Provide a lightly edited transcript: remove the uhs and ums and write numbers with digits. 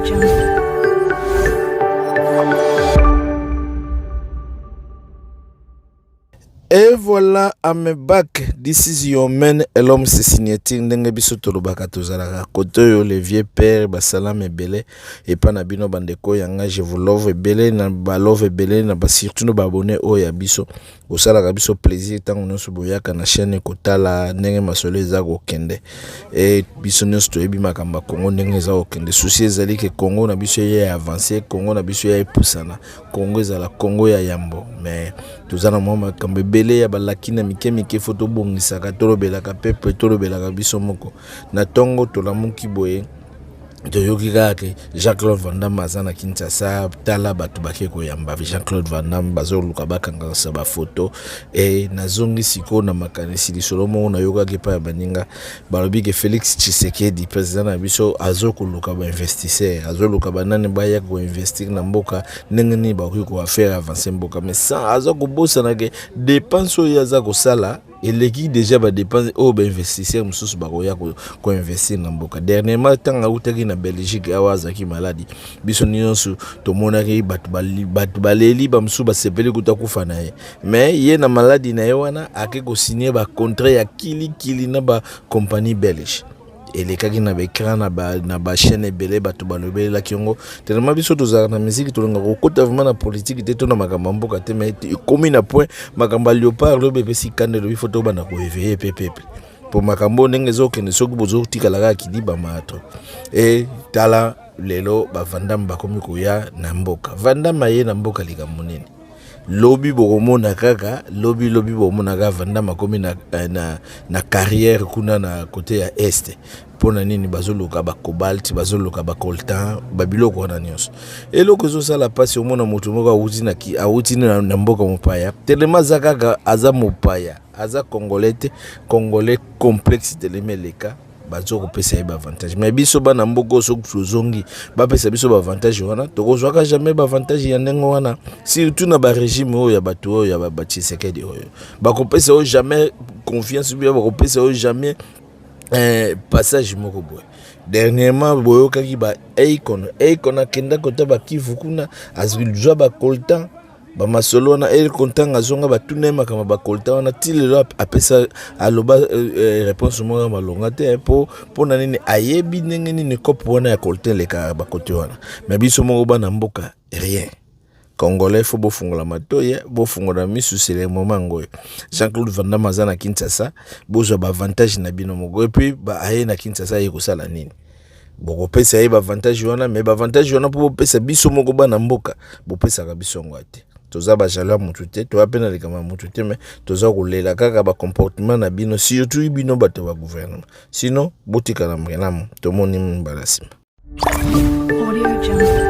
Jungle. Et voilà, I'm back. This is your man, l'homme c'est signature. Ndenge biso tolobaka tozalaka kote oyo le vieux père basalam ebele epa na bino bandeko yanga je vous love ebele na ba love ebele na ba surtout no ba abonné oyo ya biso bosalaka biso plaisir ntango nyonso boyaka na chaîne kotala ndenge masolo eza kokende e biso nyonso toyebi makambo ya Congo ndenge eza kokende. Souci ezali ke Congo na biso ye avance, Congo na biso ya epusana, Congo ezala Congo ya yambo mais toza na mwa makambo ebele ya balaki na mike mike fo tobongisaka, tolobelaka peuple, tolobelaka biso moko. Na ntongo tolamuki boye toyoki kaka ke Jean-Claude Van Damme aza na Kinshasa. Tala bato bake koyamba Jean-Claude Van Damme, bazoluka bakangasa bafoto. E nazongi sikoyo na makanisi lisolo moko nayokaki epai ya baninga, balobi ke Félix Tshisekedi président na biso azokoluka bainvestisseur, azoluka banani baya koinvestir na mboka, ndenge nini bakoki kofaire avancer mboka. Mais sans aza kobosana ke dépense oyo aza kosala eleki déjà badepense oyo bainvestisseur mosusu bakoya koinvestir na mboka. Dernièrement ntango autaki na Belgique awa, azalaki maladi, biso nyonso tomonaki bato baleli, bamosusu basepeli kuta kufa na ye. Mais ye na maladi na ye wana ake kosigner bacontrat ya kilikili na bacompagnie belge. Elekaki na baécran na bachaîne ebele, bato balobelelaki yango. Tellement biso tozalaka na musique, tolingaka kokota vraiment na politique te to na makambo ya mboka te, mais ekomi na point makambo ya léopard lobi epesi kanda, elobi fo tobanda koéveiller pe peuple po makambo ndenge ezokende. Soki bozotikala kaka kidibama to e tala lelo baVan Damme bakomi koya na mboka. Van Damme aye na mboka likambo nini? Lobi bokomona kaka, lobi lobi bokomona kaka Van Damme akomi na carrière kuna na côté ya Est. Mpona nini? Bazoluka bacobalt, bazoluka bacoltan, babiloko wana nyonso. Eloko ezosala mpasi, omona moto moko awuti na mboka mopaya, telema aza kaka aza mopaya, aza congolais te, congolais complexe telema eleka, bazo kopesa ye baavantage. Mais biso bana mboka oyo, soki tozongi bapesa biso baavantage wana, tokozwaka jamais baavantage ya ndenge wana, surtout na barégime oyo ya bato oyo ya baTshisekedi oyo. Bakopesa oyo jamais confiance, bia bakopesa oyo jamais passage moko boye. Dernièrement boyokaki ba Akon, Akon akenda kota bakivu kuna, azwa bacoltan, bamasolo wana. Akon ntango azonga, batuna ye makambo bacoltan wana, ti lelo apesa aloba réponse moko ya malonga te. Mpo mpona nini? Ayebi ndenge nini kope wana ya coltan elekaka bakote wana. Mais biso moko bana mboka, rien. Congolais, fo bofungola matoyi, bofungola misu. C'est le moment ngo oyo Jean-Claude Van Damme aza na Kinshasa, bozwa baavantage na bino moko. Et puis aye na Kinshasa, aye kosala nini? Bokopesa ye baavantage wana, mais baavantage wana mpo bopesa biso moko bana mboka, bopesaka biso yango te. Toza bajaloux ya motu te, toya mpe na likambo ya motu te, mais toza kolela kaka bacomportement na bino, surtout bino bato ya bagouvernement. Sinon botikala malamu, tomoni mbala nsima. Audio Jungle.